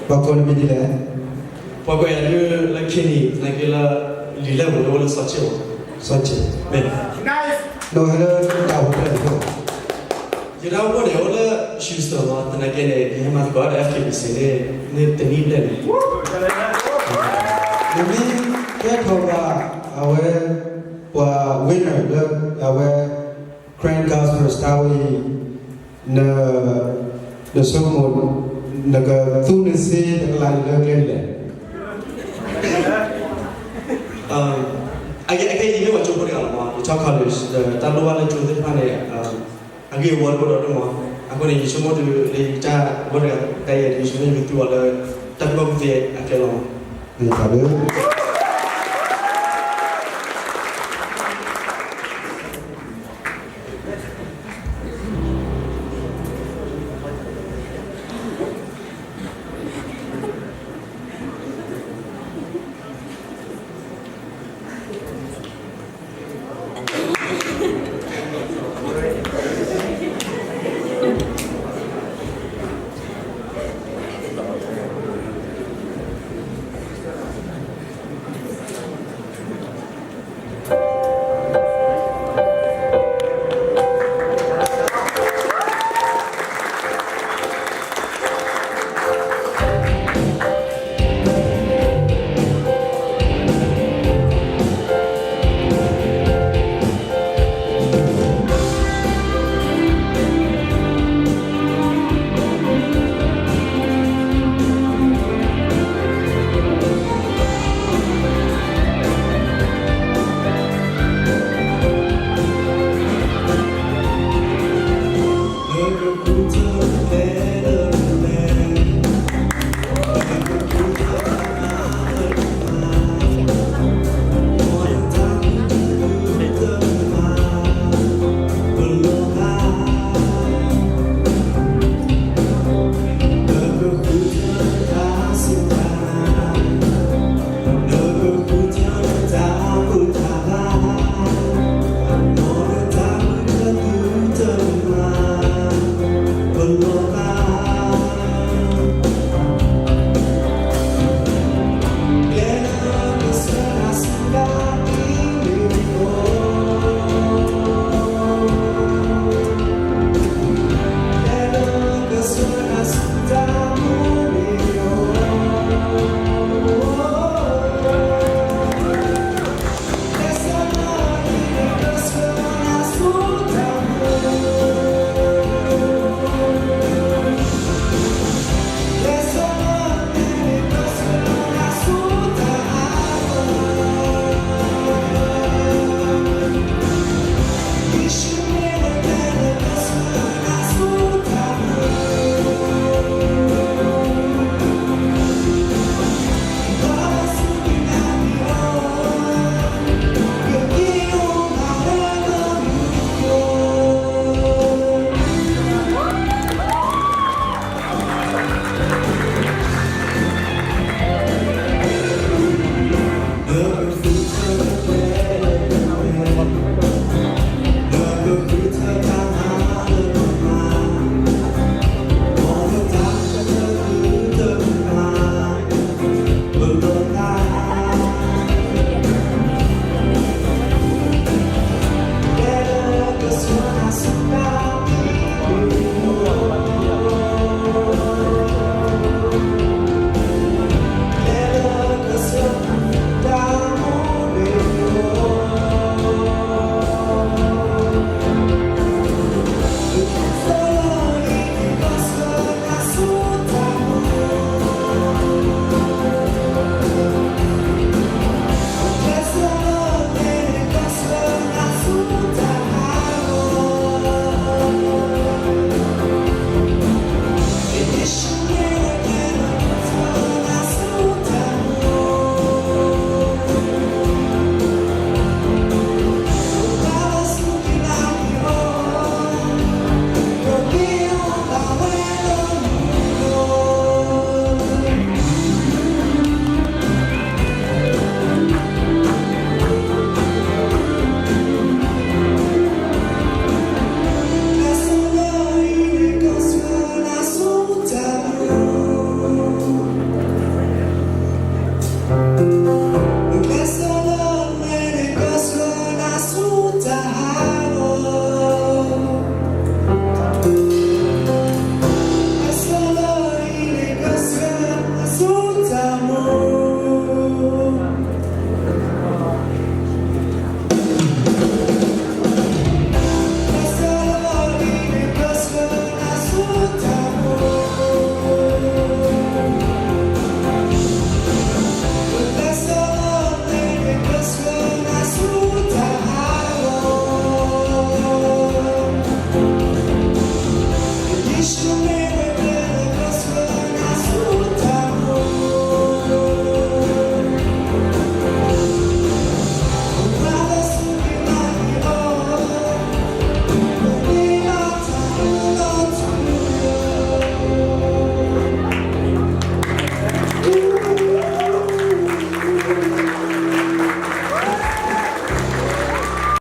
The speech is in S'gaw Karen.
ပှၤကိးနမံၤဒ်လဲၣ်. ပှၤကိးယၤဒုးလၢ Kenny သနာ်က့လၢ လံာ်လဲၢ်ပူၤန့ၣ်အိၣ်လၢစီၤဆ့ၣ်မး. စီၤဆ့ၣ်, မ့ၢ်, နဟဲလၢတၢ်ဟိးဖျဲၣ်န့ၣ်, ယတၢ်အိၣ်ဖှိၣ်န့ၣ်အိၣ်လၢ Houston မး, သနာ်က့န့ၣ် ယဟဲမၤသကိးဒီး F K B C န့ၣ် န့ၣ်တနံၣ်ဘျဲၣ်န့ၣ်, နမ့ၢ်ကဲထီၣ်ဘၣ် အဝဲ ပှၤ winner လၢ အဝဲ Karen Gospel Star ဝဲအံၤ, န နဆိကမိၣ် နကသူနစ့တကလးန့ၣ်လၢကျဲဒ်လဲၣ်. အကဲ အကဲ ယမ့ၢ်ပှၤကၠိဖိတဂၤလီၤမး, ယထီၣ် college ဒီးတၢ်လိၣ်ဘၣ်လၢကၠိသ့ၣ်တဖၣ်န့ၣ် အဂ့ၢ်အဝီတအိၣ်ဒီးဒိၣ်မး, အဃိန့ၣ် ယဆိကမိၣ်ဒုးလၢယတၢ်ဂီၢ်တဂၤတၢ်အံၤ ယဆိကမိၣ်ယကသူအီၤလၢ တၢ်ကူၣ်ဘၣ်ကူၣ်သ့အကျဲလီၤမး. မ့ၢ်တၢ်ဘျုး